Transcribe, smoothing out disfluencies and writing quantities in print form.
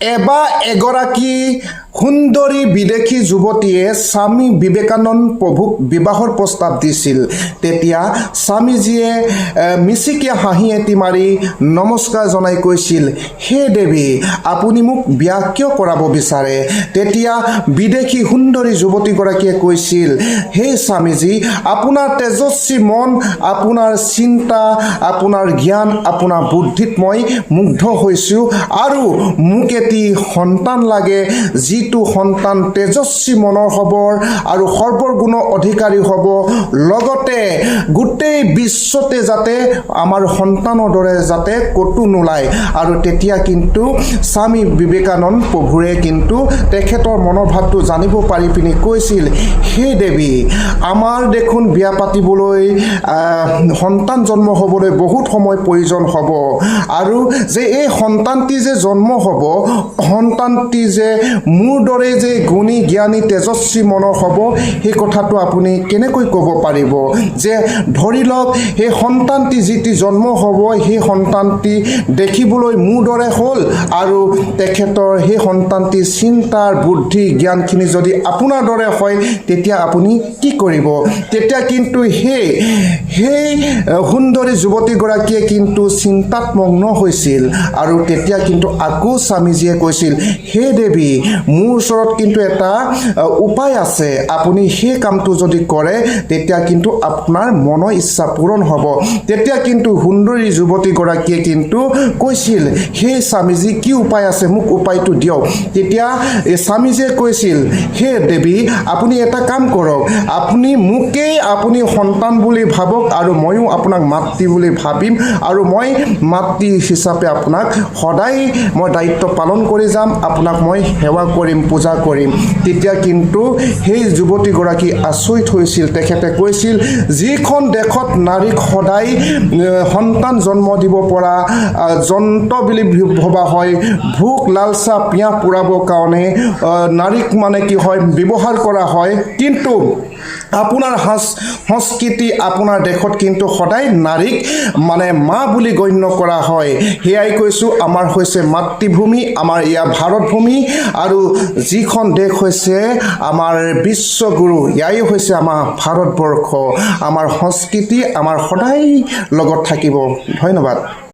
এবাৰ এগৰাকী সুন্দৰী বিদেশী যুৱতীয়ে স্বামী বিবেকানন্দ প্ৰভুক বিবাহৰ প্ৰস্তাৱ দিছিল। তেতিয়া স্বামীজীয়ে মিচিকীয়া হাঁহি এটি মাৰি নমস্কাৰ জনাই কৈছিল, "হে দেৱী, আপুনি মোক বিয়া কিয় কৰাব বিচাৰে?" তেতিয়া বিদেশী সুন্দৰী যুৱতীগৰাকীয়ে কৈছিল, "হে স্বামীজী, আপোনাৰ তেজস্বী মন, আপোনাৰ চিন্তা, আপোনাৰ জ্ঞান, আপোনাৰ বুদ্ধিত মই মুগ্ধ হৈছোঁ আৰু মোক এটি সন্তান লাগে, যিটো সন্তান তেজস্বী মনৰ হ'ব আৰু সৰ্বগুণৰ অধিকাৰী হ'ব, লগতে গোটেই বিশ্বতে যাতে আমাৰ সন্তানৰ দৰে যাতে ক'তো নোলায়।" আৰু তেতিয়া কিন্তু স্বামী বিবেকানন্দ প্ৰভুৰে কিন্তু তেখেতৰ মনৰ ভাৱটো জানিব পাৰি পিনি কৈছিল, "হে দেৱী, আমাৰ দেখোন বিয়া পাতিবলৈ, সন্তান জন্ম হ'বলৈ বহুত সময় প্ৰয়োজন হ'ব আৰু যে এই সন্তানটি যে জন্ম হ'ব, সন্তানটি যে মোৰ দৰে যে গুণী, জ্ঞানী, তেজস্বী মনৰ হ'ব, সেই কথাটো আপুনি কেনেকৈ ক'ব পাৰিব? যে ধৰি লওক সেই সন্তানটি যিটি জন্ম হ'ব, সেই সন্তানটি দেখিবলৈ মোৰ দৰে হ'ল আৰু তেখেতৰ সেই সন্তানটিৰ চিন্তাৰ বুদ্ধি, জ্ঞানখিনি যদি আপোনাৰ দৰে হয়, তেতিয়া আপুনি কি কৰিব?" তেতিয়া কিন্তু সেই সুন্দৰী যুৱতীগৰাকীয়ে কিন্তু চিন্তাত মগ্ন হৈছিল। আৰু তেতিয়া কিন্তু আকৌ স্বামীজীয়ে কৈছিল, "হে দেৱী, মোৰ ওচৰত কিন্তু এটা উপায় আছে। আপুনি সেই কামটো যদি কৰে, তেতিয়া কিন্তু আপোনাৰ মনৰ ইচ্ছা পূৰণ হ'ব।" তেতিয়া কিন্তু সুন্দৰী যুৱতীগৰাকীয়ে কিন্তু কৈছিল, "হে স্বামীজী, কি উপায় আছে? মোক উপায়টো দিয়ক।" তেতিয়া এই স্বামীজীয়ে কৈছিল, "হে দেৱী, আপুনি এটা কাম কৰক। আপুনি মোকেই আপুনি সন্তান বুলি ভাবক আৰু ময়ো আপোনাক মাতৃ বুলি ভাবিম আৰু মই মাতৃ হিচাপে আপোনাক সদায় মই দায়িত্ব পালন কৰি যাম, আপোনাক মই সেৱা কৰিম, পূজা কৰিম।" তেতিয়া কিন্তু সেই যুৱতীগৰাকী আচৰিত হৈছিল। তেখেতে কৈছিল, "যিখন দেশত নাৰীক সদায় সন্তান জন্ম দিব পৰা যন্ত্ৰ বুলি ভবা হয়, ভোক লালসা পিয়াহ পূৰাবৰ কাৰণে নাৰীক মানে কি হয় ব্যৱহাৰ কৰা হয়, কিন্তু আপোনাৰ সংস্কৃতি, আপোনাৰ দেশত কিন্তু সদায় নাৰীক মানে মা বুলি গণ্য কৰা হয়।" সেয়াই কৈছোঁ, আমাৰ হৈছে মাতৃভূমি, আমাৰ ইয়াৰ ভাৰতভূমি আৰু যিখন দেশ হৈছে আমাৰ বিশ্বগুৰু, ইয়াই হৈছে আমাৰ ভাৰতবৰ্ষ। আমাৰ সংস্কৃতি আমাৰ সদায় লগত থাকিব। ধন্যবাদ।